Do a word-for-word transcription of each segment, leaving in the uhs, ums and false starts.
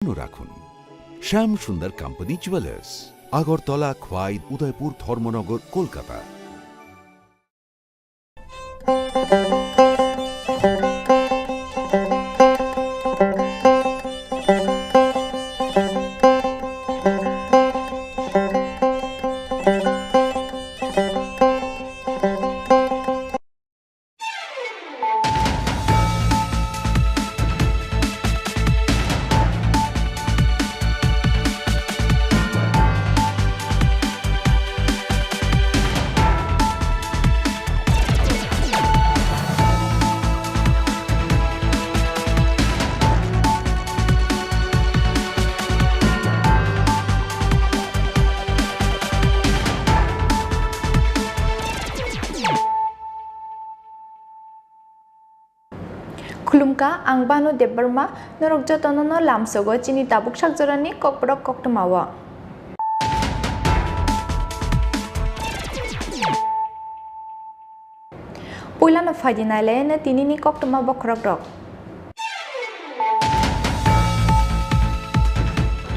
রাখুন। শ্যাম সুন্দর company jewellers, Agartala, খোয়াই, উদয়পুর, ধর্মনগর, Kolkata. Khulumkha, ang Banu Debbarma, norok jotono no lamsogo chini tabuk sakjorani kokborok koktwmao. Puilano phaidi nailaino tinini koktwma bokhorokrok.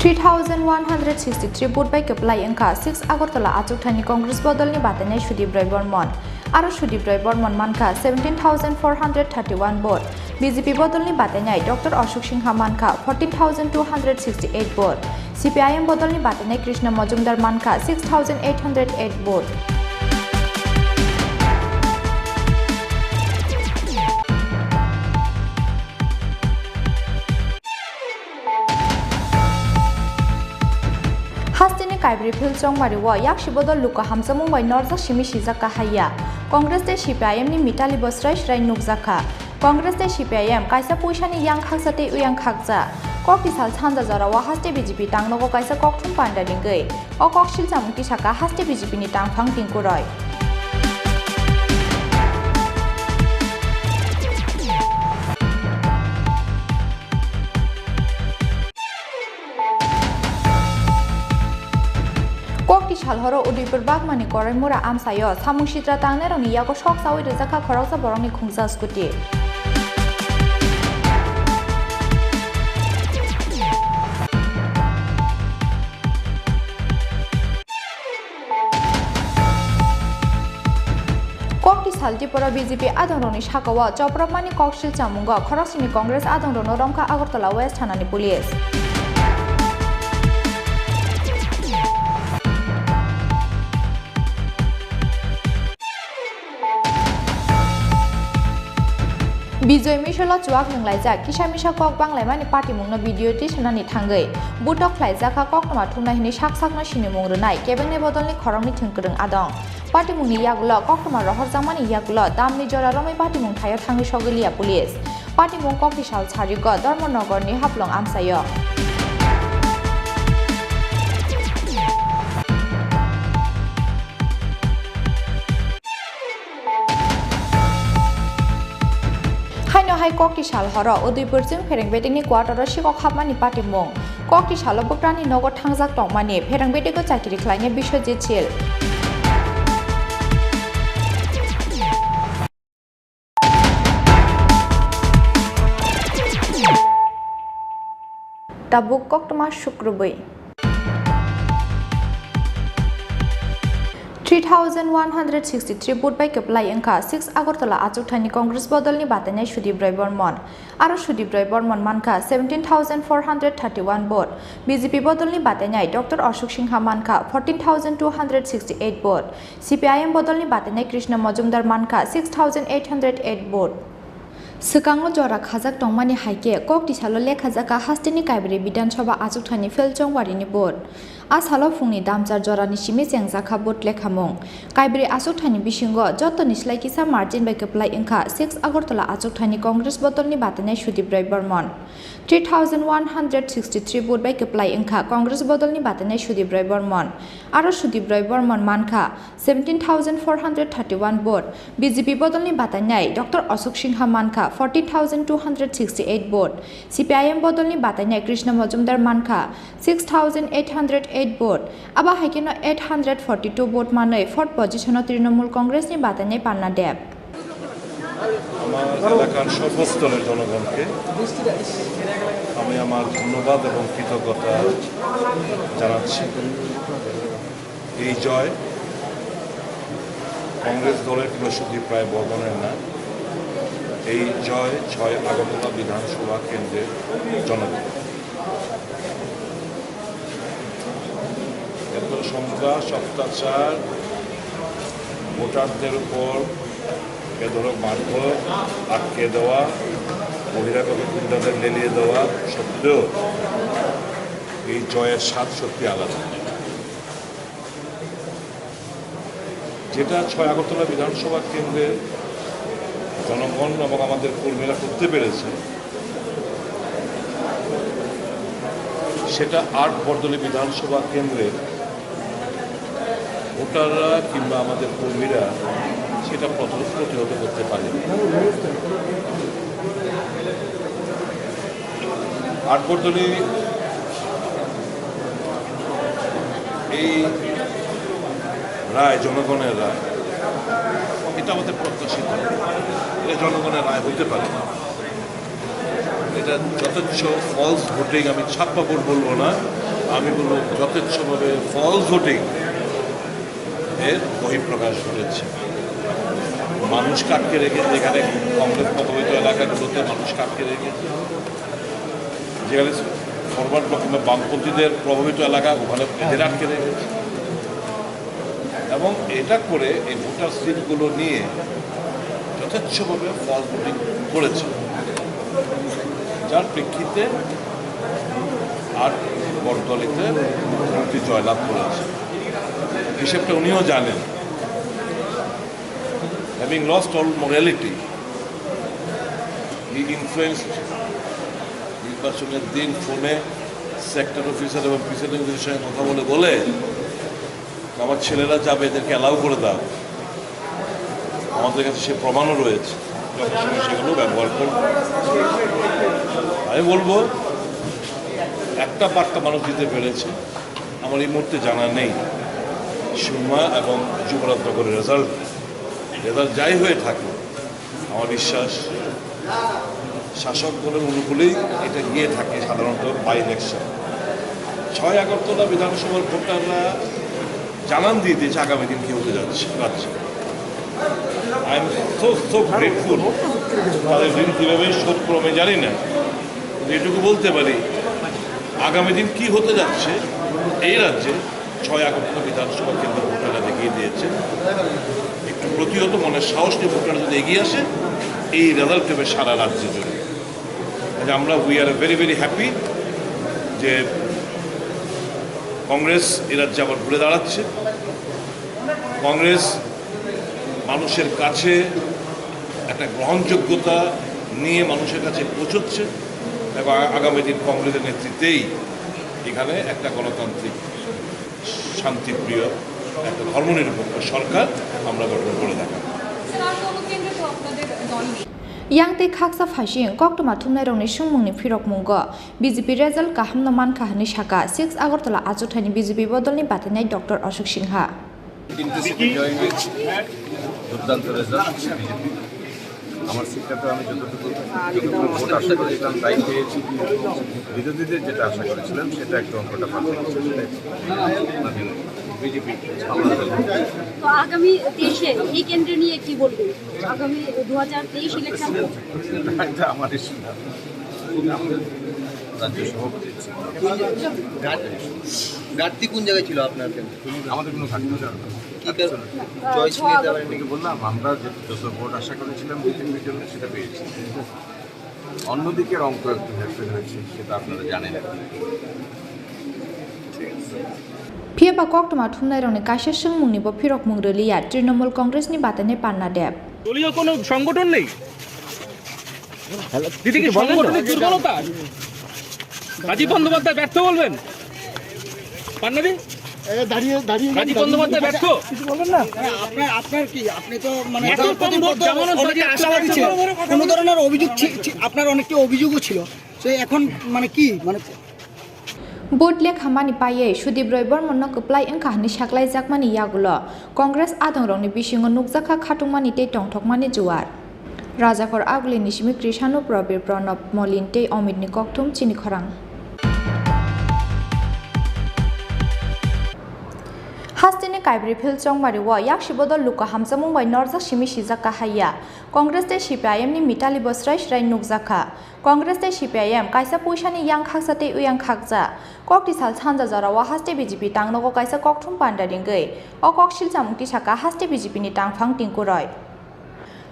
Three thousand one hundred sixty-three vote bai kwplai wngkha six Agartala achukthani Congress bodolni batainai Sudip Roy Bormon. Aro Sudip Roy Bormon mankha seventeen thousand four hundred thirty-one vote. B J P bodolni batainai Doctor Ashok Singha mankha fourteen thousand two hundred sixty-eight vote. C P I M bodolni batainai Krishna Majumdar mankha six thousand eight hundred eight vote. Hasteni Kaibri Phil Chongmari o yaksi bodol luku hamjakmung bai norjak simi sijak kahaiya. Congress tei C P I M ni Mitali bo srai srai nukjakha. Congress tei C P I M kaisa puisani yang khaksa tei uyang khaksa. Kokti sal sanja jorao haste B J P tangnogo kaisa kokthum panda ringwi. O kok silchamung tisaka haste B J P ni tangphang Tinku Roy. Kokti sal horo Udaipur Bagmani Koraimura amsaio samung sitra tangnairokni yago sok chaui rwjakha khoroksa borokni khungsa scooty. Kokti sal Tripura B J P adongrokni sakao chopropmani kok silchamungo khoroksini Congress adongrokno romkha Agartala West thanani police. Bijoy Mishalo chuak nwnglaijak, kisa misa kok banglaimani patimungno video tisanani thangwi butok khlaijakha koktwma thumnai hwnwi sak sakno sinimung rwnai kebengnai bodolni khoroknwi thwngkwrwng adong. Patimungni yagulo koktwma rohorjakmani yagulo damni jora romwi patimung thaio thangwi sogwi liya police. Patimung kokti sal sarigo Dharmanagorni Haflong amsaio. Haino hai kokti sal horo Udaipur chwng phereng betingni quarter-o sikok hapmani patimung. Kokti salo bwkrani nogo thangjak tongmani phereng betingo chakiri khlainai Biswajit Sil. Tabuk koktwma sukrubwi. Three thousand one hundred sixty-three vote bai kwplai wngkha six Agartala achukthani Congress bodolni batainai Sudip Roy Bormon. Aro Sudip Roy Bormon mankha seventeen thousand four hundred thirty-one vote. B J P bodolni batainai Doctor Ashok Singha mankha fourteen thousand two hundred sixty-eight vote. C P I M bodolni batainai Krishna Majumdar mankha six thousand eight hundred eight vote. Swkango jora khajak tongmani hai khe kokti salo lekhajakha hasteni Kaibri Bidhan Sabha achukthani Phil Chongmarini vote. A salo phungni damchar jorani simi chengjakha vote lekhamung. Kaibri achukthani bisingo jotoni slai kisa margin bai kwplai wngkha six Agartala achukthani Congress bodolni batainai Sudip Roy Bormon. Three thousand one hundred sixty-three vote bai kwplai wngkha Congress bodolni batainai Sudip Roy Bormon. Aro Sudip Roy Bormon mankha seventeen thousand four hundred thirty-one vote, B J P bodolni batainai Doctor Ashok Singha mankha fourteen thousand two hundred sixty-eight vote, C P I M bodolni batainai Krishna Majumdar mankha six thousand eight hundred eight vote, abo hai kheno eight hundred forty-two vote manwi fourth position-o Trinamool Congress-ni batainai Panna Deb. আমার এলাকার সর্বস্তরের জনগণকে আমি আমার ধন্যবাদ এবং কৃতজ্ঞতা জানাচ্ছি। এই জয় কংগ্রেস দলের কিংবা সুদীপ রায় বর্মনের না, এই জয় ছয় আগরতলা বিধানসভা কেন্দ্রের জনগণ। এত সন্ত্রাস, অত্যাচার, ভোটারদের উপর এ ধরনের মারধর, আটকে দেওয়া, বহিরাগত গুন্ডাদের লেলিয়ে দেওয়া সত্ত্বেও এই জয়ের স্বাদ সত্যি আলাদা। যেটা ছয় আগরতলা বিধানসভা কেন্দ্রের জনগণ এবং আমাদের কর্মীরা করতে পেরেছে, সেটা আট বরদলি বিধানসভা কেন্দ্রের ভোটাররা কিংবা আমাদের কর্মীরা সেটা প্রত-, প্রতিহত করতে পারেনি। আট বরদলি এই রায়, জনগণের রায়, এটা আমাদের প্রত্যাশিত। এটা জনগণের রায় হইতে পারে না। এটা যথেচ্ছ ফলস ভোটিং, আমি ছাপ্পা ভোট বলবো না, আমি বলবো যথেচ্ছভাবে ফলস ভোটিং এর বহিঃপ্রকাশ ঘটেছে। মানুষকে আটকে রেখে, যেখানে কংগ্রেস প্রভাবিত এলাকাগুলোতে মানুষকে আটকে রেখে, যেখানে ফরওয়ার্ড ব্লক কিংবা বামপন্থীদের প্রভাবিত এলাকা, ওখানে এদের আটকে রেখেছে। এবং এটা করে এই ভোটার স্লিপগুলো নিয়ে যথেচ্ছভাবে ফলস ভোটিং করেছে, যার প্রেক্ষিতে আট বরদলিতে ভোটটি জয়লাভ করেছে। হিসেবটা উনিও জানেন। Having lost all morality, he influenced নির্বাচনের দিন ফোনে সেক্টর অফিসার এবং প্রিসাইডিং অফিসারের সঙ্গে কথা বলে বলে আমার ছেলেরা যাবে, এদেরকে অ্যালাউ করে দাও। আমাদের কাছে সে প্রমাণও রয়েছে, যখন সময় সেগুলো ব্যবহার করব। আমি বলবো, একটা বার্তা মানুষ দিতে পেরেছে, আমার এই মুহূর্তে জানা নেই সুরমা এবং যুবরাজনগরের রেজাল্ট। রেজাল্ট যাই হয়ে থাকুক, আমার বিশ্বাস শাসক দলের অনুকূলেই এটা গিয়ে থাকে সাধারণত বাই ইলেকশন। ছয় আগরতলা বিধানসভার ভোটাররা জানান দিয়ে দিয়েছে আগামী দিন কি হতে যাচ্ছে রাজ্যে। I am so, so grateful। তাদের ঋণ কীভাবে শোধ করবো আমি জানি না, কিন্তু এটুকু বলতে পারি, আগামী দিন কি হতে যাচ্ছে এই রাজ্যে, ছয় আগরতলা বিধানসভা কেন্দ্র ভোটাররা দেখিয়ে দিয়েছে। একটু প্রতিহত মনের সাহস নিয়ে ভোটাররা যদি এগিয়ে আসে, এই রেজাল্ট হবে সারা রাজ্যে জুড়ে। কাজে আমরা, we are very, very happy যে কংগ্রেস এ রাজ্যে আবার ঘুরে দাঁড়াচ্ছে। কংগ্রেস মানুষের কাছে একটা গ্রহণযোগ্যতা নিয়ে মানুষের কাছে পৌঁছচ্ছে এবং আ-, আগামী দিন কংগ্রেসের নেতৃত্বেই এখানে একটা গণতান্ত্রিক, শান্তিপ্রিয়, একটা ধর্মনিরপেক্ষ সরকার আমরা গঠন করে দেখাবো। স্যার, আর কোনো কেন্দ্রে তো আপনাদের দল নেই। Yang tei khaksa phaising koktwma thumnairokni swngmungni phirokmungo B J P result kahamno mankha hwnwi sakha six Agartala achukthani B J P bodolni batainai Doctor Ashok Singha. তিনটে সিটে জয়ী হয়েছি, দুর্দান্ত রেজাল্ট বিজেপি। আমার সিটটা তো আমি যতটুকু, যতটুকু ভোট আশা করেছিলাম তাই পেয়েছি। বিরোধীদের যেটা আশা করেছিলাম সেটা একটু অঙ্কটা পাল্টে গেছে, সেটাই। বিজেপি। তো আগামী তেইশে এই কেন্দ্র নিয়ে কি বলবেন? আগামী দু হাজার তেইশ ইলেকশন। এটা আমার ইস্যু না। রাজ্য সভাপতি ছিল। ঘাটতি কোন জায়গায় ছিল আপনার কেন্দ্রে? আমাদের কোনো ঘাটতি ছিল না। কি কারণে? জয় সিংহ দেওয়ার আপনাকে বললাম, আমরা যে যত ভোট আশা করেছিলাম বিজেপির জন্য, সেটা পেয়েছি। অন্যদিকের অঙ্ক একটু হেরফের হয়েছে, সেটা আপনারা জানেন। Phiya ba koktwma thumnairokni kaisa swngmungni bo phirokmung rwliya Trinamool Congressni batainai Panna Deb. দলীয় কোনো সংগঠন নেই। দিদি কি সংগঠনের দুর্বলতা? রাজীব বন্দ্যোপাধ্যায় ব্যর্থ বলবেন? পান্নাদি? এ, দাঁড়িয়ে, দাঁড়িয়ে রাজীব বন্দ্যোপাধ্যায় ব্যর্থ? কিছু বলবেন না? মানে আপনার, আপনার কি? আপনি তো মানে এত দল কম ভোট প্রতিপক্ষ জমানোর অনেকে পরে আশাবাদী ছিল। কোনো ধরনের অভিযোগ ছি-, ছি-, আপনার অনেকটি অভিযোগও ছিল। তো এখন মানে কি? মানে Vote lekhamani paiwi Sudip Roy Bormonno kwplai wngkha hwnwi saklaijakmani yagulo Congress adongrokni bisingo nukjakha khatungmani tei tongthokmani juar. Rajakhor Agulini simi Krishanu, Probir, Pranab, Molin tei Omitni kokthum chini khorang. Hasteni Kaibri Phil Chongmari o yaksi bodol luku hamjakmung bai norjak simi sijak kahaiya. Congress tei C P I M ni Mitali bo srai srai nukjakha. Congress tei C P I M kaisa puisani yang khaksa tei uyang khaksa. Kokti sal sanja jorao haste B J P tangnogo kaisa kokthum panda ringwi o kok silchamung tisaka haste B J P ni tangphang Tinku Roy.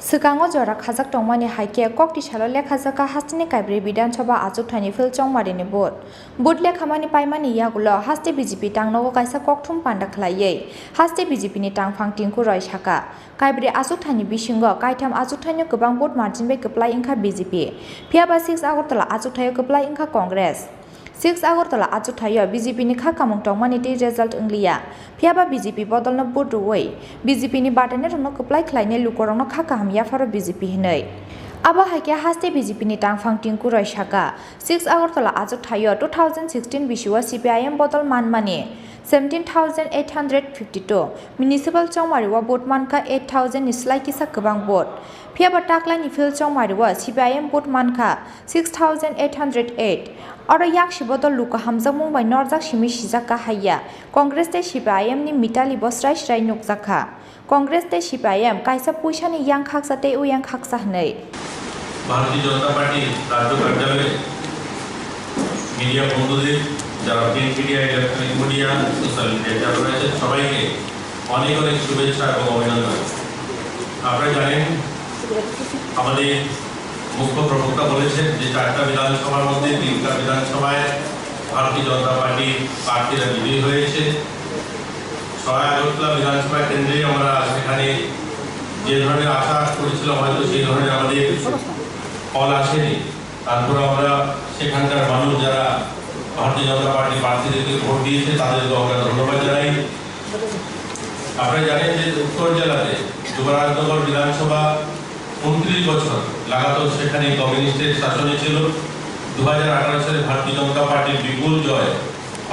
Swkango jora khajak tongmani hai khe kokti salo lekha jakha hasteni Kaibri Bidhan Sabha achukthani Phil Chongmarini vote. Vote lekhamani paimani yagulo haste B J P tangnogo kaisa kokthum panda khlaiwi haste B J P ni tangphang Tinku Roy saka, Kaibri achukthani bisingo kaitham achukthaino kwbang vote margin bai kwplai wngkha B J P, phiyaba six Agartala achukthaio kwplai wngkha Congress. Six Agartala achukthaio B J P ni kha kamung tongmani tei result wngliya, phiyaba B J P bodolno vote rwui B J P ni batainairokno kwplai khlainai lukurokno kha kaham yapharo B J P hinwi. Abo hai khe haste B J P ni tangphang Tinku Roy saka, six Agartala achukthaio two thousand sixteen bisio C P I M bodol manmani seventeen thousand eight hundred fifty two, Municipal Chongmari o vote mankha eight thousand ni slai kisa kwbang vote. Phiyaba taklaini Phil Chongmari o C P I M vote mankha six thousand eight hundred eight. Oro yaksi bodol luku hamjakmung bai norjak simi sijak kahaiya. Congress tei C P I M ni Mitali bo srai srai nukjakha. Congress tei C P I M kaisa puisani yang khaksa tei uyang khaksa hinwi. ভারতীয় জনতা পার্টির রাজ্য কার্যালয়ে মিডিয়া বন্ধুদের, যারা print media, electronic media, social media যারা রয়েছে, সবাইকে অনেক অনেক শুভেচ্ছা এবং অভিনন্দন। আপনারা জানেন, আমাদের মুখ্য প্রবক্তা বলেছেন যে চারটা বিধানসভার মধ্যে তিনটা বিধানসভায় ভারতীয় জনতা পার্টির প্রার্থীরা বিজয়ী হয়েছে। ছয় আগরতলা বিধানসভা কেন্দ্রে আমরা সেখানে যে ধরনের আশা করেছিলাম, হয়তো সেই ধরনের আমাদের ফল আসেনি। তারপরে আমরা সেখানকার মানুষ যারা ভারতীয় জনতা পার্টি প্রার্থীদেরকে ভোট দিয়েছে, তাদেরকে আমরা ধন্যবাদ জানাই। আপনারা জানেন যে উত্তর জেলাতে যুবরাজনগর বিধানসভা ঊনত্রিশ বছর লাগাতার সেখানে কমিউনিস্টের শাসনে ছিল। দু হাজার আঠারো সালে ভারতীয় জনতা পার্টির বিপুল জয়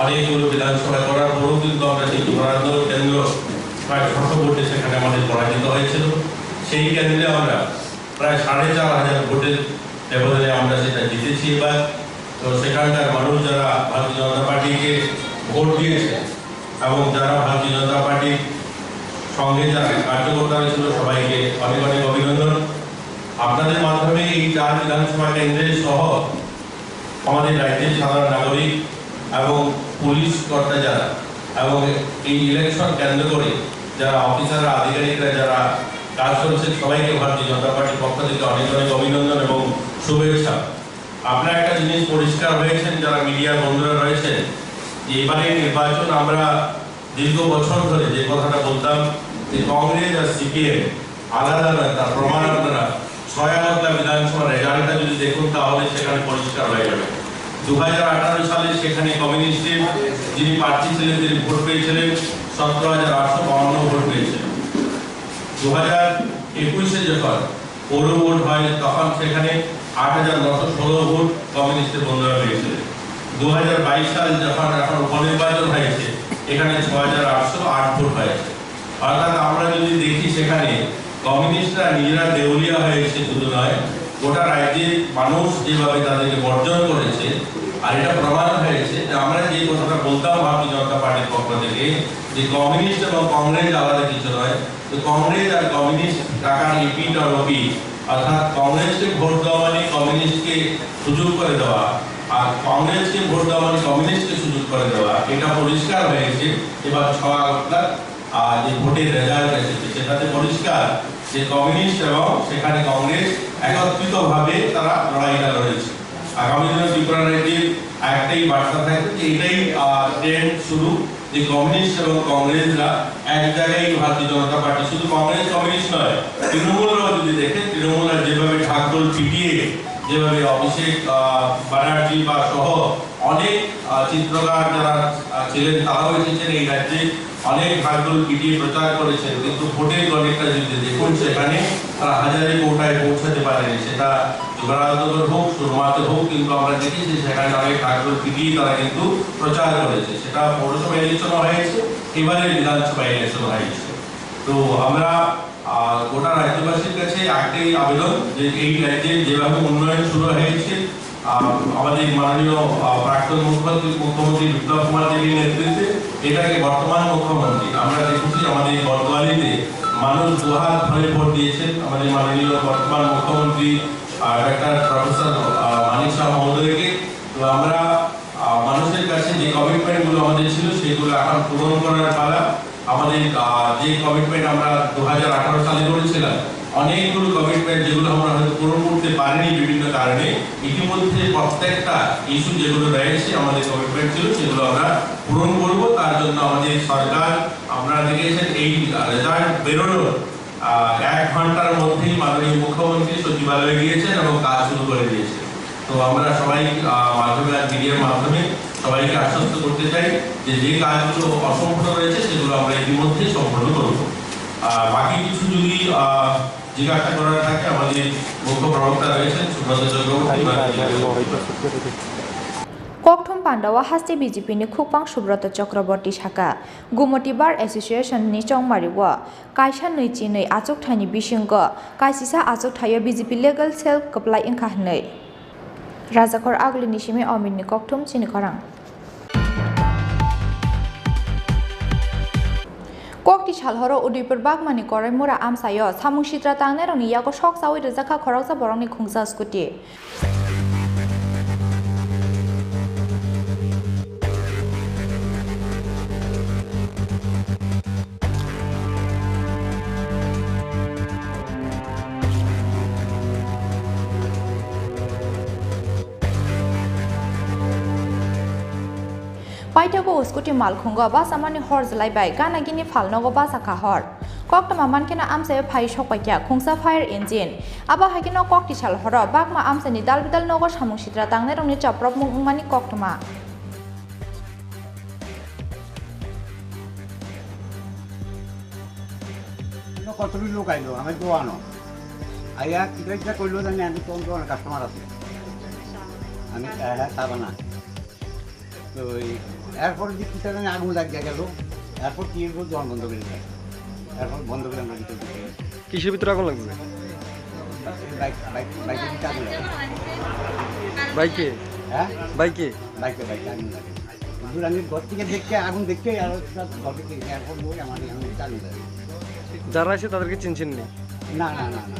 অনেকগুলো বিধানসভায় করার পরেও কিন্তু আমরা সেই যুবরাজনগর কেন্দ্র প্রায় ছশো ভোটে সেখানে আমাদের পরাজিত হয়েছিল। সেই কেন্দ্রে আমরা প্রায় সাড়ে চার হাজার ভোটের ব্যবধানে আমরা সেটা জিতেছি এবার। তো সেখানকার মানুষ যারা ভারতীয় জনতা পার্টিকে ভোট দিয়েছে এবং যারা ভারতীয় জনতা পার্টির সঙ্গে যারা কার্যকর্তা হয়েছিল, সবাইকে অনেক অনেক অভিনন্দন। আপনাদের মাধ্যমে এই চার বিধানসভা কেন্দ্রের সহ আমাদের রাজ্যের সাধারণ নাগরিক এবং পুলিশ কর্তা যারা এবং এই ইলেকশন কেন্দ্র করে যারা অফিসাররা, আধিকারিকরা যারা কাজ করছেন, সবাইকে ভারতীয় জনতা পার্টির পক্ষ থেকে অনেক অনেক অভিনন্দন এবং শুভেচ্ছা। আপনারা একটা জিনিস পরিষ্কার হয়েছেন, যারা মিডিয়ার বন্ধুরা রয়েছেন, যে এবারে নির্বাচন আমরা দীর্ঘ বছর ধরে যে কথাটা বলতাম যে কংগ্রেস আর সিপিএম আলাদা নয়, তার প্রমাণ আপনারা ছয় আগরতলা বিধানসভার রেজাল্টটা যদি দেখুন, তাহলে সেখানে পরিষ্কার হয়ে যাবে। দু হাজার আঠারো সালে সেখানে কমিউনিস্টের যিনি প্রার্থী ছিলেন, তিনি ভোট পেয়েছিলেন সতেরো হাজার আটশো বাউান্ন ভোট পেয়েছিলেন। দু হাজার একুশে যখন পৌর ভোট হয়, তখন সেখানে আট হাজার নশো ষোলো ভোট কমিউনিস্টের বন্ধুরা পেয়েছিলেন। দু হাজার বাইশ সাল যখন এখন উপনির্বাচন হয়েছে, এখানে ছ হাজার আটশো আট ভোট হয়েছে। অর্থাৎ আমরা যদি দেখি, সেখানে কমিউনিস্টরা নিজেরা দেউলিয়া হয়েছে শুধু নয়, গোটা রাজ্যের মানুষ যেভাবে তাদেরকে বর্জন করেছে, আর এটা প্রমাণ হয়েছে যে আমরা যে কথাটা বলতাম ভারতীয় জনতা পার্টির পক্ষ থেকে যে কমিউনিস্ট এবং কংগ্রেস আলাদা কিছু নয়, তো কংগ্রেস আর কমিউনিস্ট টাকার এপিট আর ওপিট, অর্থাৎ কংগ্রেসকে ভোট দেওয়া মানে কমিউনিস্টকে সুযোগ করে দেওয়া, আর কংগ্রেসকে ভোট দেওয়া মানে কমিউনিস্টকে সুযোগ করে দেওয়া, এটা পরিষ্কার হয়েছে এবার ছ আগরতলা, আহ, যে ভোটের রেজাল্ট এসেছে, সেটাতে পরিষ্কার যে কমিউনিস্ট এবং সেখানে কংগ্রেস একত্রিতভাবে তারা লড়াইটা লড়েছে। আগামী দিনে ত্রিপুরা রাজ্যের একটাই বার্তা থাকবে যে এটাই, আহ, ট্রেন্ড শুরু, যে কমিউনিস্ট এবং কংগ্রেসরা এক জায়গায়, ভারতীয় জনতা পার্টি, শুধু কংগ্রেস কমিউনিস্ট নয়, তৃণমূলরাও যদি দেখে, তৃণমূলরা যেভাবে ঢাকঢোল পিটিয়ে, যেভাবে অভিষেক, আহ, ব্যানার্জি বা সহ অনেক, আহ, চিত্রকার যারা, আহ, ছিলেন, তারাও এসেছেন এই রাজ্যে, অনেক ঢাকঢোল পিটিয়ে প্রচার করেছেন, কিন্তু ভোটের গণিতটা যদি দেখুন, সেখানে তারা হাজারে কোটায় পৌঁছাতে পারেনি। সেটা যুবরাজনগর হোক, সুরমাতে হোক, কিন্তু আমরা দেখেছি সেখানে অনেক ঢাকঢোল পিটিয়ে তারা কিন্তু প্রচার করেছে। সেটা পৌরসভা ইলেকশনও হয়েছে, এবারে বিধানসভা ইলেকশন হয়েছে। তো আমরা আহ, গোটা রাজ্যবাসীর কাছে একটাই আবেদন যে এই রাজ্যে যেভাবে উন্নয়ন শুরু হয়েছে, আহ, আমাদের মাননীয়, আহ, প্রাক্তন মুখ্যমন্ত্রী, মুখ্যমন্ত্রী বিপ্লব কুমার দেবের নেতৃত্বে, এটাকে বর্তমান মুখ্যমন্ত্রী, আমরা দেখেছি আমাদের বটতলাতে মানুষ দুহাত ভরে ভোট দিয়েছেন আমাদের মাননীয় বর্তমান মুখ্যমন্ত্রী, আহ, ডক্টর প্রফেসর, আহ, মানিক সাহা মহোদয়কে। তো আমরা, আহ, মানুষের কাছে যে কমিটমেন্টগুলো আমাদের ছিল, সেগুলো এখন পূরণ করার পালা। আমাদের, আহ, যে কমিটমেন্ট আমরা দু হাজার আঠারো সালে করেছিলাম, অনেকগুলো কমিটমেন্ট যেগুলো আমরা হয়তো পূরণ করতে পারিনি বিভিন্ন কারণে, ইতিমধ্যে প্রত্যেকটা ইস্যু যেগুলো রয়েছে, আমাদের কমিটমেন্ট ছিল, সেগুলো আমরা পূরণ করব। তার জন্য আমাদের সরকার, আপনারা দেখেছেন, এই, আহ, রেজাল্ট বেরোনোর, আহ, এক ঘন্টার মধ্যেই মাননীয় মুখ্যমন্ত্রী সচিবালয়ে গিয়েছেন এবং কাজ শুরু করে দিয়েছেন। তো আমরা সবাই, আহ, মাধ্যমে আর মিডিয়ার মাধ্যমে সবাইকে আশ্বস্ত করতে চাই যে, যে কাজগুলো অসম্পূর্ণ রয়েছে, সেগুলো আমরা ইতিমধ্যেই সম্পূর্ণ করব। আর বাকি কিছু যদি, আহ, জিজ্ঞাসা করার থাকে, আমাদের মুখ্য প্রবক্তা রয়েছেন সুব্রত Chakraborty. Kokthum pandao haste B J P ni khukpang Subroto Chakraborty saka, Gumoti Bar Association ni chongmari o kaisa nwi chinwi achukthai ni bisingo kaisisa achukthai o B J P legal cell kwplai wngkha hwnwi. Rajakhor Aguli ni simi Omir ni kokthum chini khorang. Kokti sal horo Udaipur Bagmani Koraimura amchaio samung sitra tangnairokni yago sok chaui rijak kha khoroksa borokni khungsa scooty. Paithago scooty malkhungo basamani hor jwlai bai gana gini phalnogo basa kha hor. Koktwma mankheno amchaio phai sokpaikha khungsa fire engine. Abo haikhe no kokti sal horo Bagma amchaini dal bidal nogo samung sitra tangnairokni chopropmung wngmani koktwma. কতগুলি লোক আইলো আমার দোকানো, আইয়া কিতা কিতা কইলো জানি, আমি তো দোকানে কাস্টমার আছে, আমি, হ্যাঁ, হ্যাঁ, খাবো না। তো ওই এরপর যে কিতা জানি আগুন লাগিয়া গেল, এরপর কি হইলো, দোকান বন্ধ করে দিলাম। এরপর বন্ধ করে আমরা ভিতরে ঢুকি। কিসের ভিতরে আগুন লাগবে? বাইক, বাইক, বাইকের ভিতরে আগুন লাগে। বাইকে? হ্যাঁ? বাইকে? বাইকে, বাইকে আগুন লাগে। হুজুর, আমি ঘর থেকে দেখতে, আগুন দেখতে আর একটা ঘর থেকে এরপর লোক আমার এখানে ভিতরে আগুন লাগে। যারা আছে তাদেরকে চিনছেন নি? না, না, না, না।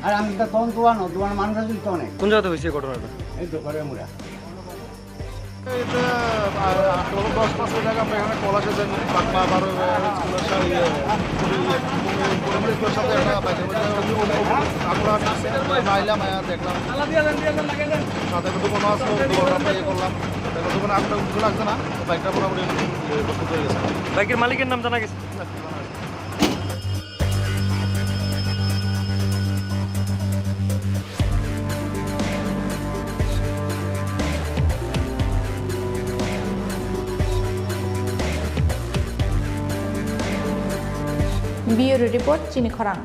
আর আমি তো তখন দোকানো, দোকানো মানুষ আছে তো অনেক। কোন জায়গাতে হয়েছে এই ঘটনাটা? এই দোকানে মুড়া। এটা, আ, আ, দশ পাঁচ জায়গা আমরা এখানে কল আসে যে বাগমা বারো স্কুলের সা-, ইয়ে, ইয়ে, প্রাইমারি স্কুলের সাথে একটা বাইকের মধ্যে ওই, ওই, ওই, আমরা আইলাম, আয়া দেখলাম। সাথে একটু দোকান আসলো, দোকান আমরা ইয়ে করলাম। দেখো দোকানে আগুনটা উঠে লাগছে না, বাইকটা মোটামুটি, ইয়ে, করতে চলে গেছে। বাইকের মালিকের নাম জানা গেছে? Bureau report, chini khorang.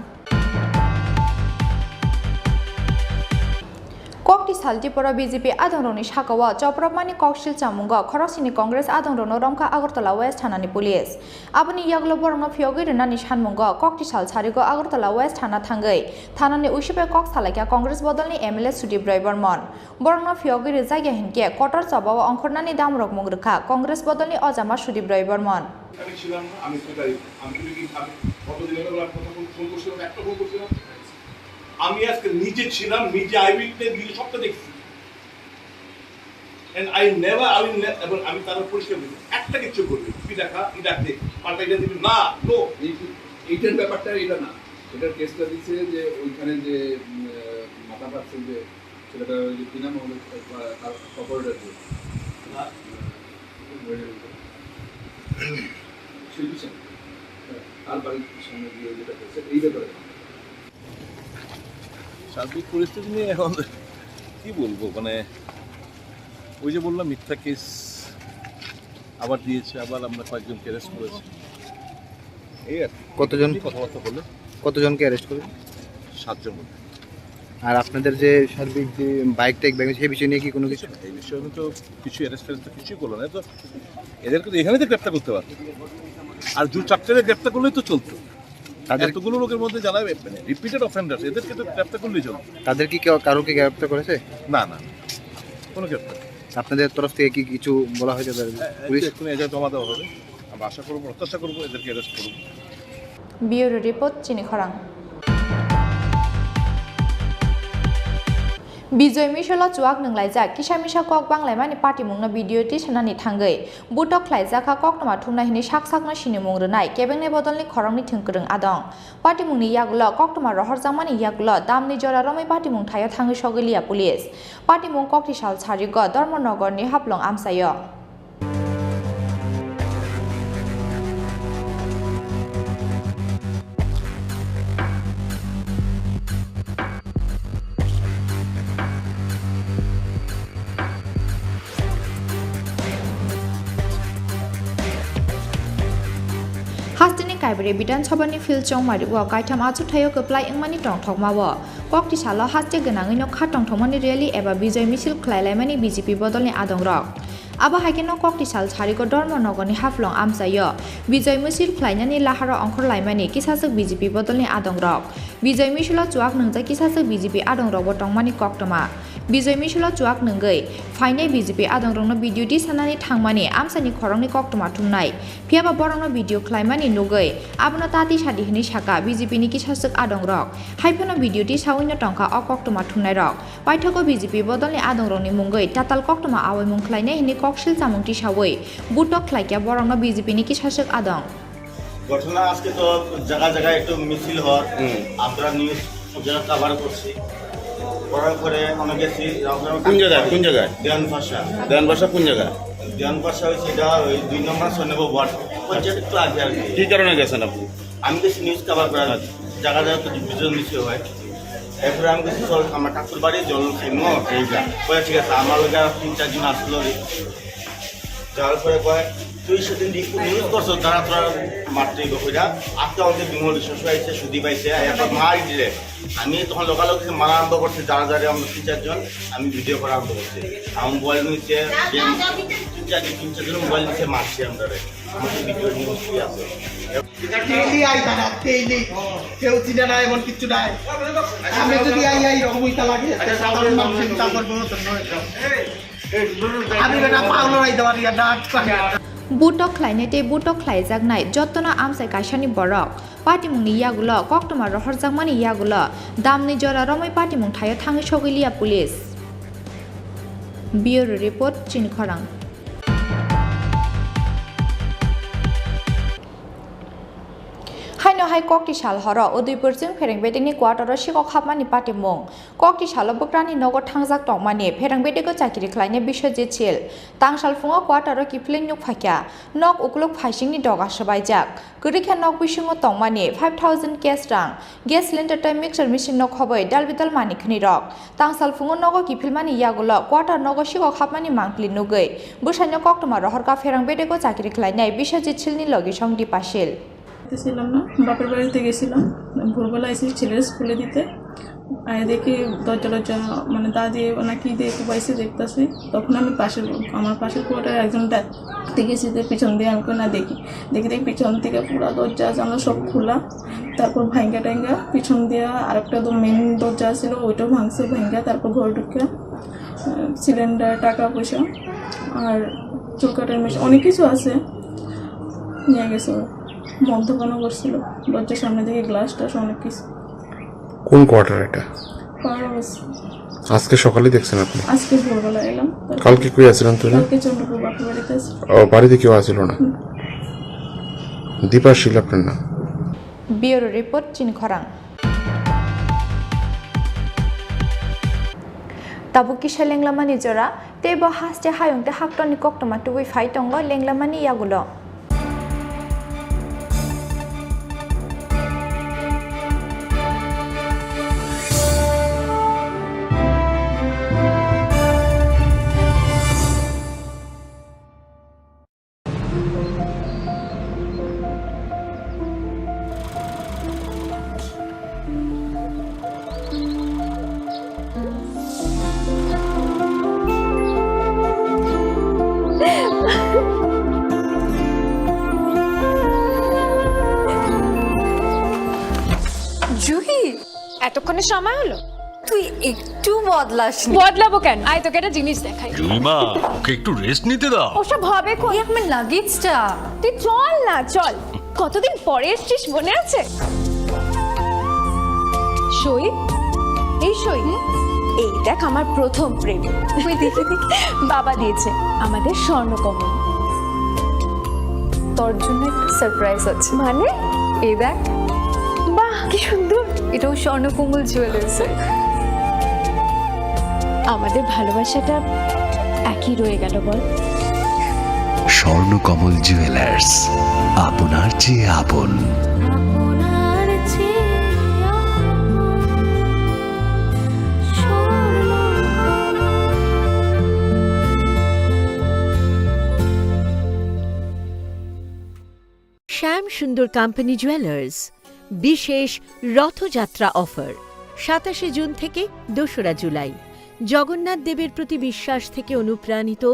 Kokti sal Tripura B J P adongrokni sakao chopropmani koksil chamungo khoroksini Congress adongrokno romkha Agartala West thanani police. Aboni yagulo borokno phiyogwi rwnani sanmungo kokti sal sarigo Agartala West thana thangwi thanani uisu bai kok salaikha Congress bodolni M L A Sudip Roy Bormon. Borokno phiyogwi rwjakya hinkhe kotor chobao ongkhornani damrok mung rwkha Congress bodolni ojama Sudip Roy Bormon. আমি ছিলাম না, আমি কোথায়, আমি কিন্তু, আমি কতদিন হলো আমার কথা ফোন, ফোন করছিলাম, একটা ফোন করছিলাম। আমি আজকে নিজে ছিলাম, নিজে আই উইটনেস, নিজে সবটা দেখছি। And I never, I will ne-, এবং আমি তারা পরিষ্কার বলছি, একটা কিচ্ছু করবে, তুই দেখা, তুই ডাক দে, পাল্টা এটা দিবি, না, নো। এই, এইটার ব্যাপারটা এটা না, এটার কেসটা দিচ্ছে যে ওইখানে যে, উম, আহ, মাথা ফাটছে যে ছেলেটা ওই যে কি নাম আমাদের, আহ, তার অপারেটর যে, না, আহ, শিল্পী সেন, হ্যাঁ, তার বাড়ির সামনে দিয়ে যেটা হয়েছে, এই ব্যাপারে। সার্বিক পরিস্থিতি নিয়ে এখন কি বলবো, মানে, ওই যে বললাম, মিথ্যা কেস আবার দিয়েছে, আবার আমরা কয়েকজনকে অ্যারেস্ট করেছি, এই আর কি। কতজন? কথাবার্তা বলে কতজনকে অ্যারেস্ট করেন? সাতজন। আর আপনাদের যে সার্বিক যে বাইক টাইক ব্যাগ, সেই বিষয় নিয়ে কি কোনো কিছু? এই বিষয়ে আমি তো কিছু অ্যারেস্ট ফ্যারেস্ট তো কিছুই করলো না, তো এদেরকে তো এখানে তো গ্রেপ্তার করতে পারতো, আর দু চারটে গ্রেপ্তার করলেই তো চলতো। তাদের এতগুলো লোকের মধ্যে যারা মানে রিপিটেড অফেন্ডার, এদেরকে তো গ্রেপ্তার করলেই চলবে। তাদের কি কেউ, কারো কি গ্রেপ্তার করেছে? না, না, না, কোনো গ্রেপ্তার নেই। আপনাদের তরফ থেকে কি কিছু বলা হয়েছে তাদের? এ-, এ-, পুলিশ? এক্ষুনি এজেন্ট জমা দেওয়া হবে। আমরা আশা করবো, প্রত্যাশা করবো এদেরকে অ্যারেস্ট করুক। Bureau report, Chini Khorang. Bijoy Mishilo chuak nwnglaijak kisa misa kok banglaimani patimungno video tisanani thangwi butok khlaijak kha koktwma thumnai hwnwi sak sakno sinimung rwnai kebengnai bodolni khoroknwi thwngkwrwng adong. Patimungni yagulo koktwma rohorjakmani yagulo damni jora romwi patimung thaio thangwi sogwi liya police. Patimung kokti sal sarigo Dharmanagarni Haflong amchaio. Hasteni Kaibaria Bidhan Sabhani field chongmari o kaitham achukthai o kwplai wngmani tongthokma o kokti salo haste gwnangwi no kha tongthokmani rally eba bijoy misil khlai laimani B J P bodolni adongrok. Abo hai kheno kokti sal sarigo Dharmanagarni Haflong amchaio bijoy misil khlainani laharo ongkhor laimani kisaswk B J P bodolni adongrok. Bijoy misilo chuak nwngjak kisaswk B J P adongrokbo tongmani koktwma. Bijoy misilo chuak nwngwi phainai B J P adongrokno video tisanani thangmani amchaini khoroknwi koktwma thumnai. Phiyaba borokno video khlaimani nugwi abono tati sadi hwnwi sakha B J P ni kisaswk adongrok. Haiphano video tisawi no tongkha o koktwma thumnairok. Paithago B J P bodolni adongrokni mungwi tatal koktwma awaimung khlainai hwnwi koksil chamung tisawi butok khlaikha borokno B J P ni kisaswk adong. ঘটনা আজকে তো জায়গায় জায়গায় একটু মিছিল হয়, হুম। আমরা নিউজ সব জায়গায় কভার করছি, করার পরে আমরা গেছি রামগ্রামে কোন জায়গায়? কোন জায়গায়? দেওয়ানপাশা। দেওয়ানপাশা কোন জায়গা? দেওয়ানপাশা হচ্ছে এটা ওই দুই নম্বর ছয় নম্বর ওয়ার্ড, পঞ্চায়েত একটু আগে আর কি। কি কারণে গেছেন আপনি? আমি গেছি নিউজ কভার করার, আচ্ছা। জায়গা জায়গা তো বিজয় মিছিল হয়। এরপরে আমি গেছি, "চল, আমার কাকুর বাড়ি জল খাইমো।" এই যা। বলে, "ঠিক আছে।" আমার লগে আর তিন চারজন আসলো। যাওয়ার পরে কয়, "তুই সেদিন রিপোর্ট নিউজ করছো, তারা তোরা মারতে হবে কইরা।" আজকে আমাদের বিমল বিশ্বাস আইছে, সুদীপ আইছে, এরপর মারি দিলে। আমি তখন লোকালোক মারা আরম্ভ করছি, যারা যারা আমরা তিন চারজন, আমি ভিডিও করা আরম্ভ করছি। আমার মোবাইল নিচে, তিন চার, তিন চারজন মোবাইল নিচে মারছি আমরা রে। আমাদের ভিডিও নিউজ কি আছে? এটা ডেইলি আই তারা, ডেইলি। কেউ চিনে না, এমন কিচ্ছু নাই। আমি যদি আই, আই রকম ইতা লাগে, সাধারণ মানুষ চিন্তা করবো, তো নয়। আমি বেটা পাগল হয়ে যাওয়ার ইয়া ডাক। Butok khlainai tei butok khlaijaknai jotono amchai kaisani borok. Patimungni yagulo koktwma rohorjakmani yagulo damni jora romwi patimung thaio thangwi sogwi liya police. Bureau report, Chini Khorang. Haino hai kokti sal horo Udaipur chwng Phereng Bedekni quarter-o sikok hapmani patimung. Kokti salo bwkrani nogo thangjak tongmani Phereng Bedego chakiri khlainai Biswajit Sil. Tangsal phungo quarter-o kiphilwi nuk phaikha. Nok ukuluk phaisingni doga swbaijak. Kwrwikha nok bisingo tongmani five thousand cash rang, gas cylinder tei mixer machine no khobwi dalbidal manwi khwnwi rok. Tangsal phungo nogo kiphilmani yagulo quarter nogo sikok hapmani mangpili nugwi bwsaino koktwma rohorkha Phereng Bedego chakiri khlainai Biswajit Silni logisong Dipa Sil. ছিলাম না, বাপের বাড়িতে গেছিলাম। ভোরবেলা এসে ছেলের স্কুলে দিতে, আয় দেখি দরজা টরজা, মানে, দা দিয়ে না কি দিয়ে কোবাইছে দেখতাছি। তখন আমি পাশের, আমার পাশের কোয়ার্টারে একজন ডাকতে গেছি যে পিছন দিয়ে, আমি কই না দেখি, দেখি দেখি পিছন থেকে পুরো দরজা জানলা সব খোলা। তারপর ভাঙ্গা টাঙ্গা পিছন দিয়ে আরেকটা মেইন দরজা ছিল, ওইটাও ভাঙছে, ভাঙ্গা তারপর ঘরে ঢুকে, আহ, সিলিন্ডার, টাকা পয়সা আর চুল কাটার মেশিন, অনেক কিছু আছে, নিয়ে গেছে ওরা। মদ্যপানও করছিল, দরজার সামনে থেকে গ্লাস টাস অনেক কিছু। কোন কোয়ার্টার এটা? পাড়া বস্তি। আজকে সকালে দেখছেন আপনি? আজকে ভোরবেলা এলাম। কালকে কই আছিলেন তুমি? কালকে চন্দ্রপুর বাপের বাড়িতে আছি। ও, বাড়িতে কেউ আছিল না? হুম। দীপা শীল আপনার নাম? Bureau report, Chini Khorang. Tabuk kisa lenglamani jora, tei bo haste hayung tei haktorni koktwma tubui phai tongo lenglamani yagulo. এতক্ষণে সময় হলো? তুই একটু বদলাসনি। বদলাবো কেন? আয়, তোকে একটা জিনিস দেখাই। জুইমা, ওকে একটু রেস্ট নিতে দাও। ওসব হবে কোন? এই আমার লাগেজটা। তুই চল না, চল। কতদিন পরে এসছিস, মনে আছে? সই, এই সই। এই দেখ, আমার প্রথম প্রেম। ওই দেখে দেখে। বাবা দিয়েছে আমাদের স্বর্ণকমল। তোর জন্য একটা সারপ্রাইজ আছে। মানে? এই দেখ। বাহ, কি সুন্দর। এটাও স্বর্ণকমল জুয়েলার্সের। আমাদের ভালোবাসাটা একই রয়ে গেল, বল? স্বর্ণকমল জুয়েলার্স, আপনার চেয়ে আপন। আপনার চেয়ে আপন। শ্যাম সুন্দর কোম্পানি জুয়েলার্স, বিশেষ রথযাত্রা অফার, সাতাশে জুন থেকে দোসরা জুলাই। জগন্নাথ দেবের প্রতি বিশ্বাস থেকে অনুপ্রাণিত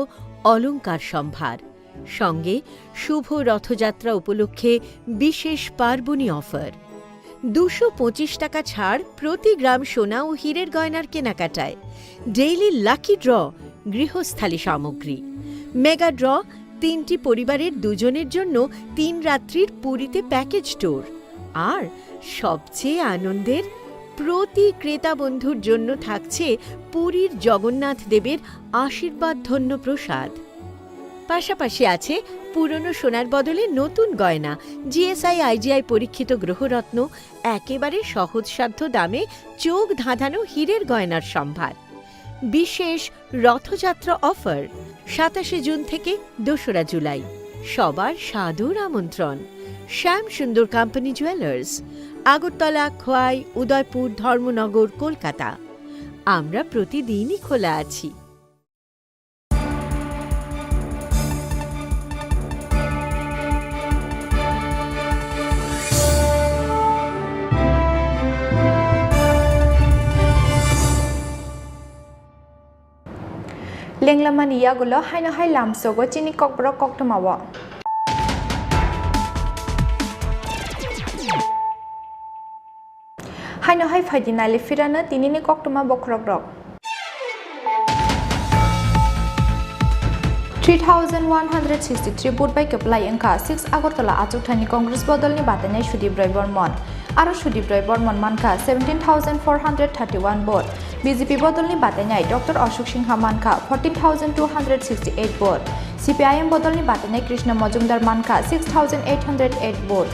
অলংকার সম্ভার, সঙ্গে শুভ রথযাত্রা উপলক্ষে বিশেষ পার্বণী অফার। দুশো পঁচিশ টাকা ছাড় প্রতি গ্রাম সোনা ও হীরের গয়নার কেনাকাটায়। ডেইলি লাকি ড্র, গৃহস্থালী সামগ্রী। মেগা ড্র, তিনটি পরিবারের দুজনের জন্য তিন রাত্রির পুরীতে প্যাকেজ ট্যুর। আর সবচেয়ে আনন্দের, প্রতি ক্রেতা বন্ধুর জন্য থাকছে পুরীর জগন্নাথ দেবের আশীর্বাদ ধন্য প্রসাদ। পাশাপাশি আছে পুরনো সোনার বদলে নতুন গয়না, G S I I G I পরীক্ষিত গ্রহরত্ন, একেবারে সহজসাধ্য দামে চোখ ধাঁধানো হীরের গয়নার সম্ভার। বিশেষ রথযাত্রা অফার, সাতাশে জুন থেকে দোসরা জুলাই। সবার সাদর আমন্ত্রণ। শ্যাম সুন্দর কোম্পানি জুয়েলার্স, আগরতলা, খোয়াই, উদয়পুর, ধর্মনগর, কলকাতা। আমরা প্রতিদিনই খোলা আছি। Lenglamani yagulo haino hai lamsogo chini kokborok koktwmao. Haino hai phaidi nailai phirano tinini koktwma bokhorokrok. Three thousand one hundred sixty-three vote bai kwplai wngkha six Agartala achukthani Congress bodolni batainai Sudip Roy Bormon. Aro Sudip Roy Bormon mankha seventeen thousand four hundred thirty-one vote. B J P bodolni batainai Doctor Ashok Singha mankha fourteen thousand two hundred sixty-eight vote. C P I M bodolni batainai Krishna Majumdar mankha six thousand eight hundred eight vote.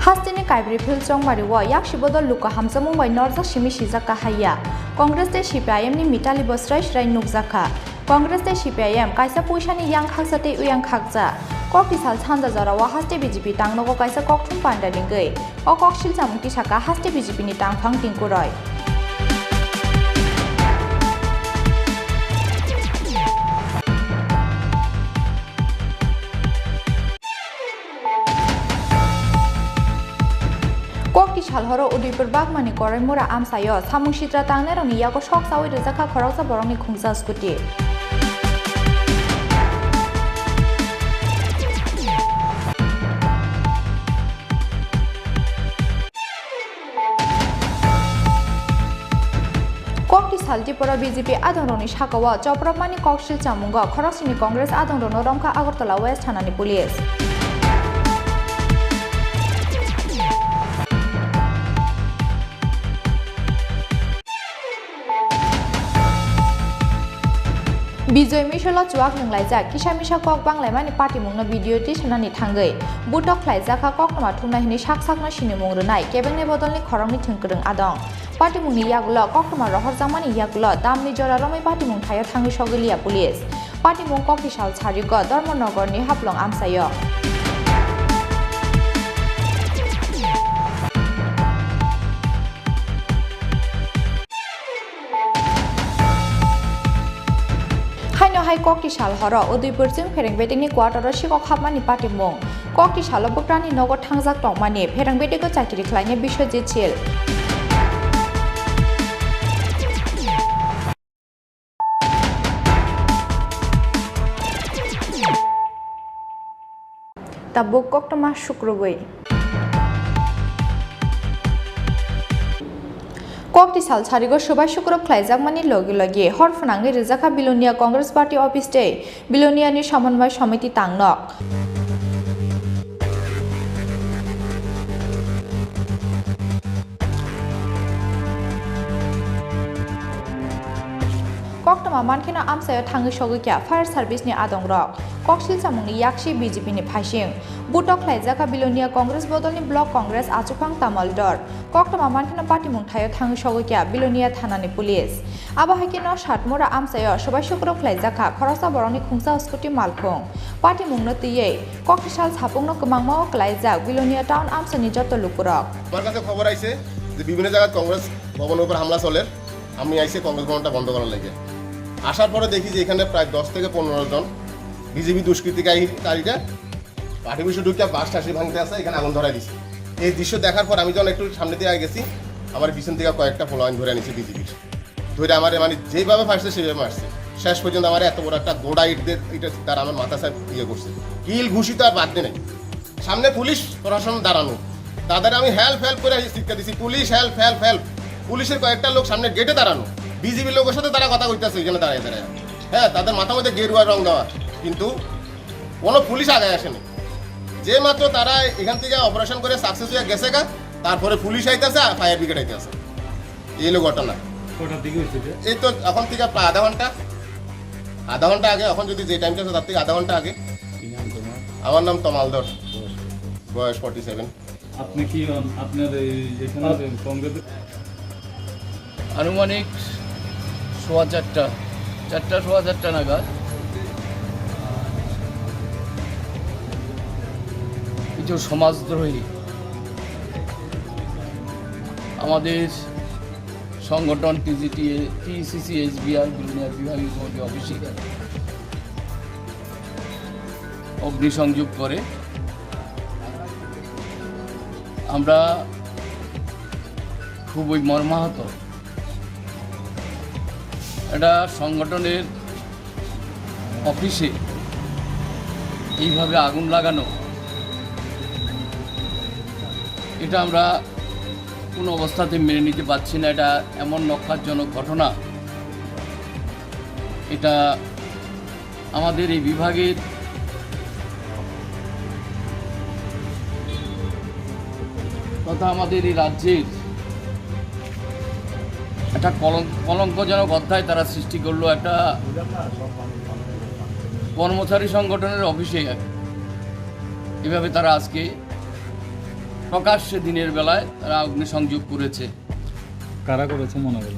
Hasteni Kaibripil Chongmario yaksi bodol luku hamjakmung bai norjak simi sijak kahaiya. Congress tei C P I M ni mitali bo srai srai nukjakha. Congress tei C P I M kaisa puisani yang khaksa tei uyang khaksa. Kokti sal sanja jorao haste B J P tangnogo kaisa kokthum panda ringwi. O kok silchamung tisaka haste B J P ni tangphang Tinku Roy. Kokti salhoro Udaipur Bagmani Koraimura amsaio samung sitra tangnairokni yago sok chaui rwjakha khoroksa borokni khungsa scooty. Kokti sal Tripura B J P adongrokni sakao chopropmani koksil chamungo khoroksini Congress adongrokno romkha Agartala West thanani police. Bijoy Mishalo chuak nwnglaijak, kisa misa kok banglaimani patimungno video tisanani thangwi butok khlaijak kha koktwma thumnai hwnwi sak sakno sinimung rwnai kebengnai bodolni khoroknwi thwngkwrwng adong. Patimungni yagulo koktwma rohorjakmani yagulo damni jora romwi patimung thaio thangwi sogwi liya police. Patimung kokti sal sarigo Dharmanagorni Haflong amchaio. Haino hai kokti sal horo Udaipur chwng phereng betingni quarter-o sikok hapmani patimung. Kokti salo bwkrani nogo thangjak tongmani phereng betingo chakiri khlainai Biswajit Sil. Tabuk koktwma sukrubwi. Kokti sal sarigo swbai sukrub khlaijakmani logi logi hor phwnangwi rijakha Bilonia Congress Party office tei Biloniani Somonmoi Somiti tangnok. Koktwma mankheno amchaio thangwi sogwi kha fire service ni adongrok. Koksil chamungni yaksi B J P ni phaising. Butok khlaijakha Bilonia Congress bodolni Block Congress achuphang Tamaldor. Koktwma mankheno patimung thaio thangwi sogwi kha Bilonia thanani police. Abo hai kheno Satmura amchaio swbai sukrub khlaijakha khoroksa borokni khungsa scooty malkhung. Patimungno twiwi koktisal sapungno kwmangma o klaijak Bilonia town amchani joto lukurok. আমার কাছে খবর আইছে যে বিভিন্ন জায়গায় কংগ্রেস ভবনের উপর হামলা চলে। আমি আইছি কংগ্রেস ভবনটা বন্ধ করার লাগে। আসার পরে দেখি যে এখানে প্রায় দশ থেকে পনেরো জন বিজেপি দুষ্কৃতিকারীরা পার্টি অফিসে ঢুকে বাঁশ টাসি ভাঙতে আছে, এখানে আগুন ধরাই দিছে। এই দৃশ্য দেখার পর আমি যখন একটু সামনে দিয়ে গেছি, আমার পিছন থেকে কয়েকটা পোলাপান ধরে আনিছে বিজেপির। ধরে আমারে মানে যেভাবে পারছে সেভাবে মারছে। শেষ পর্যন্ত আমার এত বড় একটা গোড়া ইট দিয়ে এটা তার আমার মাথা সাহেব ইয়ে করছে। কিল ঘুষি তো আর বাদ দে নাই। সামনে পুলিশ প্রশাসন দাঁড়ানো, তাদের আমি হেল্প হেল্প করে চিৎকার দিছি, "পুলিশ হেল্প, হেল্প, হেল্প।" পুলিশের কয়েকটা লোক সামনে গেটে দাঁড়ানো, বিজিবি লোকের সাথে তারা কথা কইতাছে এখানে দাঁড়ায় দাঁড়ায়। হ্যাঁ, তাদের মাথার মধ্যে গেরুয়া রং দেওয়া, কিন্তু কোনো পুলিশ আগে আসেনি। যে মাত্র তারা এখান থেকে অপারেশন করে সাকসেস হয়ে গেছে গা, তারপরে পুলিশ আইতাছে আর ফায়ার ব্রিগেড আইতাছে। এই হলো ঘটনা। কটার দিকে হয়েছে এটা? এই তো এখন থেকে প্রায় আধা ঘন্টা, আধা ঘন্টা আগে, এখন যদি যে টাইমটা আছে তার থেকে আধা ঘন্টা আগে। কি নাম তোমার? আমার নাম তমালধর, বয়স কত? বয়স ফর্টি সেভেন। আপনি কি, আম, আপনার এই এখানে আপ- কংগ্রেসের আনুমানিক সোয়া চারটা, চারটা, সোয়া চারটা নাগাদ কিছু সমাজদ্রোহী আমাদের সংগঠন টিজিটিএ, টিসিসি, এসবিআর, বিলোনিয়া বিভাগীয় কমিটি অফিসে অগ্নিসংযোগ করে। আমরা খুবই মর্মাহত। একটা সংগঠনের অফিসে এইভাবে আগুন লাগানো, এটা আমরা কোনো অবস্থাতে মেনে নিতে পারছি না। এটা এমন নক্কারজনক ঘটনা, এটা আমাদের এই বিভাগের তথা আমাদের এই রাজ্যের একটা কলঙ্ক, কলঙ্কজনক অধ্যায় তারা সৃষ্টি করলো। একটা কর্মচারী সংগঠনের অফিসে এভাবে তারা আজকে প্রকাশ্যে দিনের বেলায় তারা অগ্নিসংযোগ করেছে। কারা করেছে মনে করেন?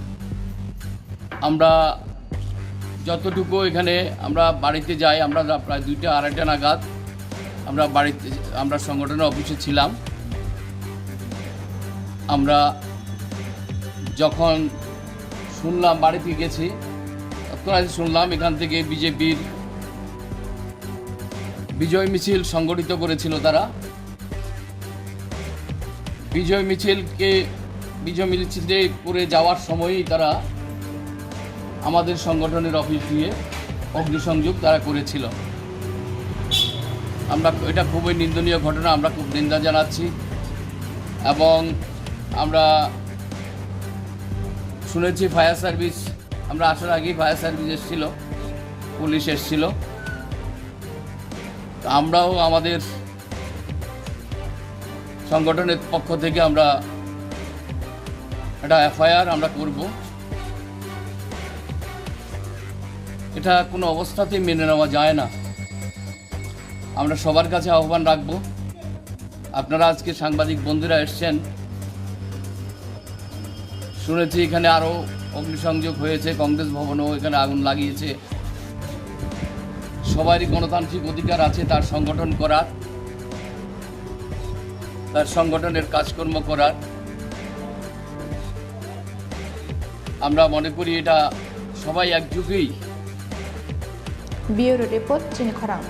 আমরা যতটুকু এখানে আমরা বাড়িতে যাই, আমরা যা প্রায় দুইটা আড়াইটা নাগাদ আমরা বাড়িতে, আমরা সংগঠনের অফিসে ছিলাম। আমরা যখন শুনলাম, বাড়িতে গেছি, তখন আমি শুনলাম এখান থেকে বিজেপির বিজয় মিছিল সংগঠিত করেছিল তারা। বিজয় মিছিলকে, বিজয় মিছিলে করে যাওয়ার সময়ই তারা আমাদের সংগঠনের অফিস দিয়ে অগ্নিসংযোগ তারা করেছিল। আমরা, এটা খুবই নিন্দনীয় ঘটনা, আমরা খুব নিন্দা জানাচ্ছি। এবং আমরা শুনেছি ফায়ার সার্ভিস, আমরা আসার আগেই ফায়ার সার্ভিস এসেছিল, পুলিশ এসেছিল। তো আমরাও আমাদের সংগঠনের পক্ষ থেকে আমরা একটা এফআইআর আমরা করব। এটা কোনো অবস্থাতেই মেনে নেওয়া যায় না। আমরা সবার কাছে আহ্বান রাখব, আপনারা আজকে সাংবাদিক বন্ধুরা এসছেন, শুনেছি এখানে আরও অগ্নিসংযোগ হয়েছে, কংগ্রেস ভবনও এখানে আগুন লাগিয়েছে। সবারই গণতান্ত্রিক অধিকার আছে তার সংগঠন করার, তার সংগঠনের কাজকর্ম করার। আমরা মনে করি এটা সবাই একযোগেই। Bureau Report, Chini Khorang.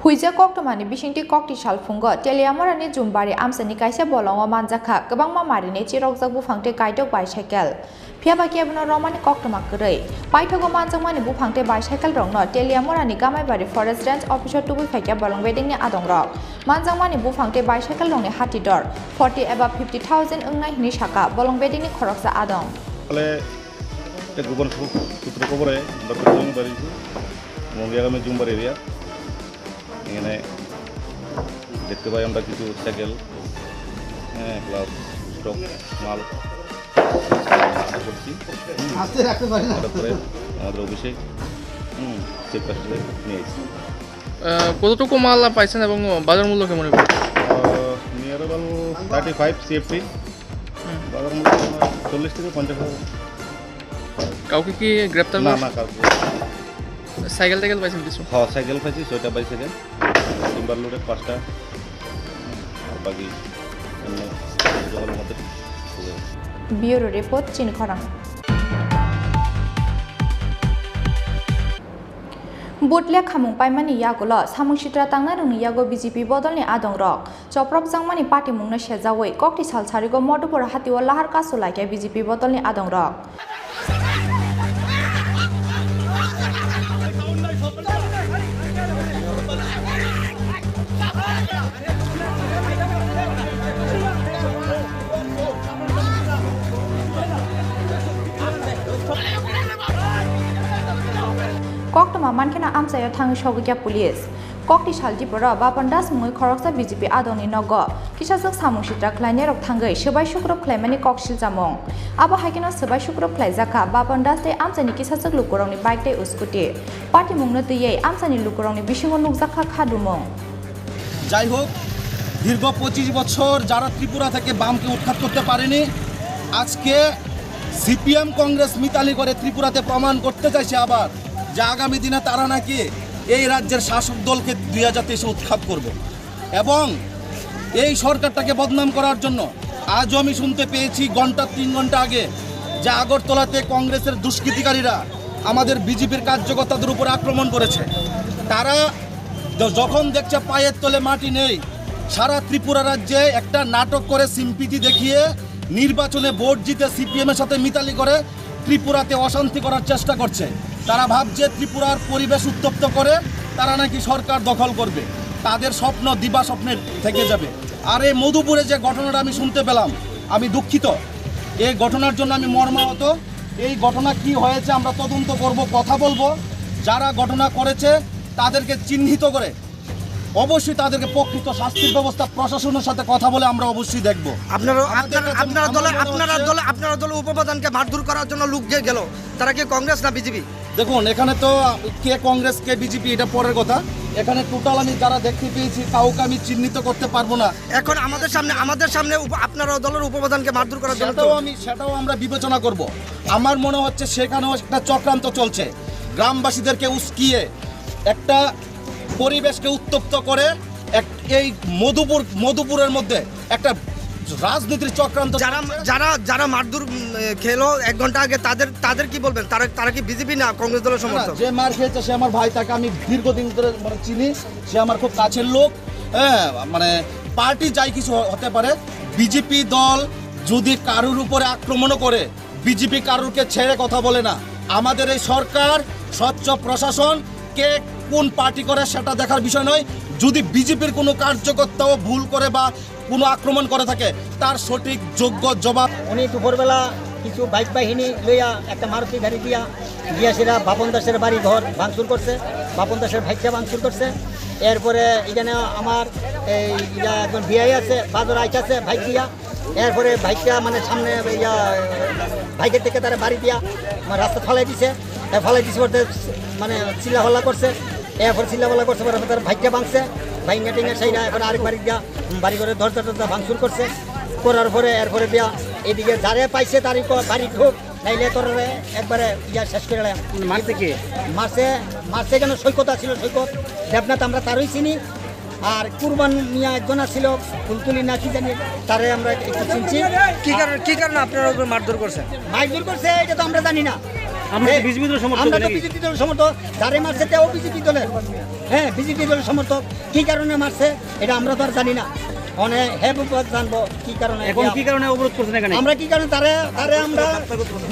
Huijak koktwmani bisingtwi kokti salphungo Teliamurani Jumbari amchaini kaisa bolongo manjakha kwbangma marinai chirokjak buphang tei kaitok bicycle. Phiya ba kebono romani koktwma kwrwi. Paithago manjakmani buphang tei bicycle rokno Teliamurani Gamaibari Forest Range Office o tubui phaikha bolong bedengni adongrok. Manjakmani buphang tei bicycle rokni hati dor forty eba fifty thousand wngnai hwnwi sakha bolong bedengni khoroksa adong. Ale te gubon su-, sutro kobore, doktor Jung Bari, Mongia Gami Jung Bari area. এখানে দেখতে পাই আমরা কিছু সাইকেল, হ্যাঁ, plus stock মাল আটক করছি। হুম। আস্তে রাখতে পারি না। আটক করে আমাদের অফিসে, হুম, চেক করে নিয়ে এসেছি। আহ, কতটুকু মাল পাইছেন এবং বাজার মূল্য কেমন হবে? Ah, near about thirty five CFT. Hmm. বাজার মূল্য চল্লিশ থেকে পঞ্চাশ হাজার। কাউকে কি গ্রেপ্তার না, করা না, কাউকে। সাইকেল টাইকেল পাইছেন কিছু? হ্যাঁ, সাইকেল পাইছি, ছয়টা বাইসাইকেল, টিম্বার লোডের পাঁচটা, আর বাকি অন্য জঙ্গলের মধ্যে। Bureau report, Chini Khorang. Vote lekhamung paimani yagulo samung sitra tangnai rokni yago B J P bodolni adongrok. Chopropjakmani patimungno sejaui kokti sal sarigo Modupur hatio lahar kasu laikha B J P bodolni adongrok. Koktwma mankheno amchaio thangwi sogwikha police. Kokti sal diporo Bapan Das mungwi khoroksa B J P adongni nogo kisajwk samung sitra khlainairok thangwi swbai sukrup khlaimani kok siljamung. Abo hai kheno swbai sukrup khlaijakha Bapan Das tei amchaini kisajwk lukurokni bike tei scooty. Patimungno twiwi amchaini lukurokni bisingo nukjakha khadumung. যাই হোক, দীর্ঘ পঁচিশ বছর যারা ত্রিপুরা থেকে বামকে উৎখাত করতে পারেনি, আজকে সিপিএম কংগ্রেস মিতালি করে ত্রিপুরাতে প্রমাণ করতে চাইছে আবার যে আগামী দিনে তারা নাকি এই রাজ্যের শাসক দলকে দুই হাজার তেইশে উৎখাত করবে। এবং এই সরকারটাকে বদনাম করার জন্য আজও আমি শুনতে পেয়েছি ঘন্টা, তিন ঘন্টা আগে, যে আগরতলাতে কংগ্রেসের দুষ্কৃতিকারীরা আমাদের বিজেপির কার্যকর্তাদের উপর আক্রমণ করেছে। তারা য-, যখন দেখছে পায়ের তলে মাটি নেই, সারা ত্রিপুরা রাজ্যে একটা নাটক করে, সিম্পিতি দেখিয়ে নির্বাচনে ভোট জিতে সিপিএম এর সাথে মিতালি করে ত্রিপুরাতে অশান্তি করার চেষ্টা করছে। তারা ভাবছে ত্রিপুরার পরিবেশ উত্তপ্ত করে তারা নাকি সরকার দখল করবে। তাদের স্বপ্ন দিবা স্বপ্নে থেকে যাবে। আর এই মধুপুরে যে ঘটনাটা আমি শুনতে পেলাম, আমি দুঃখিত। এই ঘটনার জন্য আমি মর্মাহত। এই ঘটনা কি হয়েছে আমরা তদন্ত করব, কথা বলবো। যারা ঘটনা করেছে তাদেরকে চিহ্নিত করে অবশ্যই তাদেরকে প্রকৃত শাস্তির ব্যবস্থা প্রশাসনের সাথে কথা বলে আমরা অবশ্যই দেখব। আপনারা, আমাদের আপনারা, কাছে আপনারা আমার দলে, মনে আপনারা হচ্ছে দলে, আপনারা দলে উপপ্রধানকে মারধর করার জন্য লোক যে গেল, তারা কি কংগ্রেস না বিজেপি? দেখুন, এখানে তো কে কংগ্রেস, কে বিজেপি, এটা পরের কথা। এখানে টোটাল আমি যারা দেখতে পেয়েছি, কাউকে আমি চিহ্নিত করতে পারবো না। এখন আমাদের সামনে, আমাদের সামনে উপ-, আপনারা দলের উপপ্রধানকে মারধর করার জন্য সেটাও তো আমি, সেটাও আমরা বিবেচনা করব। আমার মনে হচ্ছে সেখানেও একটা চক্রান্ত চলছে, গ্রামবাসীদেরকে উস্কিয়ে একটা পরিবেশকে উত্তপ্ত করে এক, এই মধুপুর, মধুপুরের মধ্যে একটা রাজনীতির চক্রান্ত যারা, চলছে। যারা, যারা মারধর, উম, এ, খেলো এক ঘন্টা আগে, তাদের, তাদের কি বলবেন? তারা, তারা কি বিজেপি না কংগ্রেস দলের না, না, সমর্থক? যে মার খেয়েছে সে আমার ভাই, তাকে আমি দীর্ঘদিন ধরে মানে চিনি, সে আমার খুব কাছের লোক। হ্যাঁ, মানে পার্টি যাই কিছু হ-, হতে পারে, বিজেপি দল যদি কারুর উপরে আক্রমণও করে, বিজেপি কারুরকে ছেড়ে কথা বলে না। আমাদের এই সরকার, স্বচ্ছ প্রশাসন, কে কোন পার্টি করে সেটা দেখার বিষয় নয়। যদি বিজেপির কোনো কার্যকর্তাও ভুল করে বা কোনো আক্রমণ করে থাকে, তার সঠিক যোগ্য জবাব। উনি দুপুরবেলা কিছু বাইক বাহিনী লইয়া একটা মারুতি গাড়ি দিয়া গিয়া সেটা বাপন দাসের বাড়ি ঘর ভাঙচুর করছে, বাপন দাসের ভাইকে ভাঙচুর করছে। এরপরে এখানে আমার এই ইয়া একজন বিআই আছে, বাজার আইতাছে বাইক দিয়া, এরপরে বাইকটা মানে সামনে ইয়া, বাইকের থেকে তারা বাড়ি দিয়া আমার রাস্তা ফালাই দিছে। এ, ফালাই দিছে বলতে মানে চিল্লাফাল্লা করছে। এরপর চিল্লাফাল্লা করছে, পরে তার বাইকটা ভাঙছে। ভাঙা টেঙ্গা সেইটা এখন আরেক বাড়ি দিয়া বাড়ি করে দরজা টরজা ভাঙচুর করছে। করার পরে এরপরে দিয়া এদিকে যারে পাইছে তারই ক-, বাড়ি ঢোক, নাইলে তোর একবারে ইয়া শেষ করে দেয়। মারছে কে? মারছে, মারছে কেন সৈকত আছিল, সৈকত দেবনাথ, আমরা তারই চিনি। আর কুরবান মিয়া একজন আছিল, ফুলতুলি না কি জানি, তারে আমরা একটু চিনছি। কি কারণে, কি কারণে আপনারা ওকে মারধর করছেন? মারধর করছে, এটা তো আমরা জানি না। আমরা তো এ, বিজেপি দলের সমর্থক আমরা তো নাকি? বিজেপি দলের সমর্থক। যারে মারছে, তেও বিজেপি দলের। হ্যাঁ, বিজেপি দলের সমর্থক। কি কারণে মারছে, এটা আমরা তো আর জানি না। মানে হে বিপদ জানবো কি কারণে এখন কি কারণে অবরোধ করছেন এখানে? আমরা কি কারণে তারে, তারে আমরা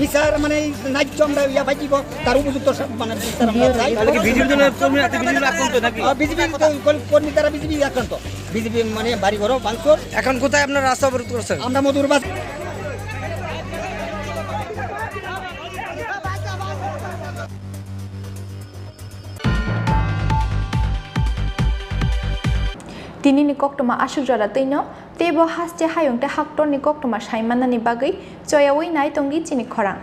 বিচার মানে ন্যায্য আমরা ইয়া পাইছি গো, তার উপযুক্ত সা-, মানে বিচার আমরা চাই। তাহলে কি বিজেপি দলের কর্মী, আপনি বিজেপি আক্রান্ত নাকি? আহ, বিজেপি তো কল-, কর্মী তারা বিজেপি আক্রান্ত। বিজেপি মানে বাড়ি ঘরও ভাঙচুর। এখন কোথায় আপনারা রাস্তা অবরোধ করছেন? আমরা মধুর বাস। Tini ni koktwma aswk jora twino, teibo haste hayung tei haktorni koktwma sai mannani bagwi choyaui nai tongdi chini khorang.